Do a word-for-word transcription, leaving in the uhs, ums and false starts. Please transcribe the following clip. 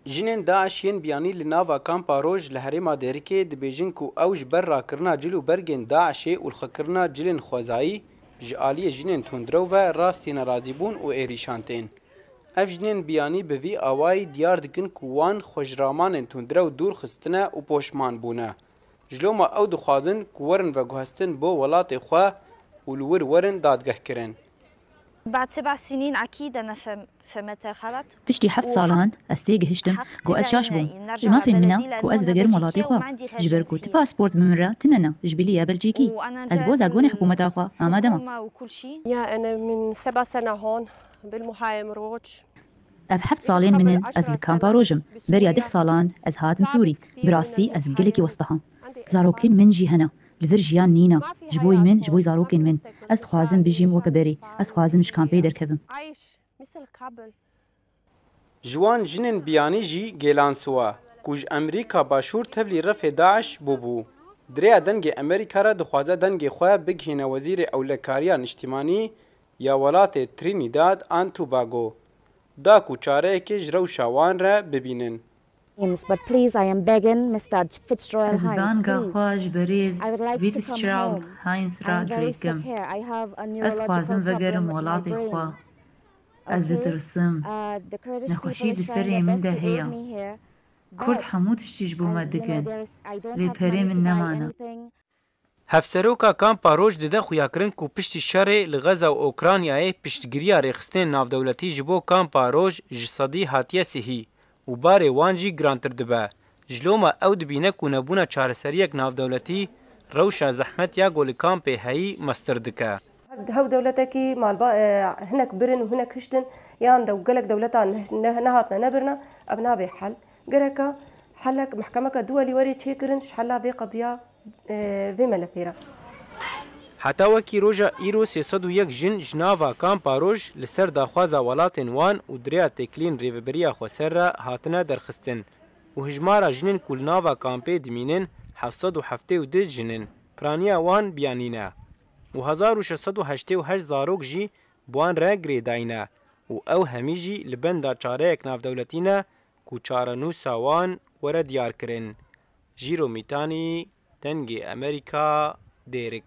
Jinên DAIŞ yên biyanî li nava kampa Roj li herêma Dêrikê dibêjin ku ew ji ber rakirina cil û bergên DAIŞê û lixwekirina cilên xwezayî ji aliyê jinên tundrew ve rastî nerazîbûn û êrîşan tên. Ev jinên biyanî bi vî awayî diyar dikin ku wan xwe ji ramanên tundrew dûr xistine û poşman bûne. Ji loma ew dixwazin ku werin veguhestin bo welatê xwe û li wir werin dadgehkirin. بعد سبع سنين أكيد أنا فهم-، فهمت الغلط. Piştî heft salan ez têgihiştim ku ez şaş bûm. Mafên min e ku ez vegerim welatê xwe, ji ber ku ti pasport bi min re tune ne, ji bilî ya Belçîkî. Ez bo zagonê hikûmeta xwe amade me. يا أنا من سبع سنة هون بالمخيم روج. Ev heft salên min in ez li kampa Roj im. Beriya deh salan ez hatim Sûrî. Bi rastî ez gelekî westeham. Zarokên min jî hene. Li vir jiyan nîne. Ji bo min, ji bo zarokên min. Ez dixwazim bijîm weke berê. Ez dixwazim ji kampê derkevim. Ji wan jinên biyanî jî Gêlan Siwa, ku ji Amerîka Başûr tevlî refê DAIŞ bûbû. Di rêya Dengê Amerîka re dixwaze dengê xwe bigihîne Wezîrê Ewlekariya Niştimanî ya welatê Trinidad and Tobago, da ku çareyekê ji rewşa wan re bibînin. But please, I am begging, Mister Fitzgerald Ez Hines, banga please. Xwe ji berêz I would like to come Fitzgerald home. Hines re I'm very sick direkim. Here. I have a Ez neurological dixwazim problem vegerim with my welatê brain. Xwe. Ez Okay. Ditirsim. Uh, the Kurdish Nexweşî people are di trying serê their min best de to hold heya. Me here. Kurd hemû tiştî ji bo me dikin. Lê perê min nemane. Hevseroka Kampa Roj dide xuyakirin ku piştî şerê li Xeza û Ûkranyayê piştgiriya rêxistinên navdewletî ji bo Kampa Roj ji sedî hatiye sihî û barê wan jî girantir dibe. Ji loma ew dibîne ku nebûna çareseriyek navdewletî rewşa zehmet ya ku li kampê heyî mestir dike. Hew dewletekî malba, e, hinek birin û hinek hiştin, yan dew gelek dewletan ne-, ne-, nehatine nebirine, ev nabe hel. Gereka helek mehkemeke duwelî were çêkirin ji hela vê qediya, e, vê melefê re. Heta wekî roja îro sê sed û yek jin ji nava Kampa Roj li ser daxwaza welatên wan û di rêya têkiliyên Rêveberiya Xweser re hatine derxistin û hijmara jinên ku li nava kampê dimînin heft sed û heftê û du jin in. Piraniya wan biyanî ne û hezar û şeş sed û heştê û heşt zarok jî bi wan re girêdayî ne û ew hemî jî li benda çareyek navdewletî ne ku çarenûsa wan were diyarkirin. Jîro Mîtanî, Dengê Amerîka, Dêrik.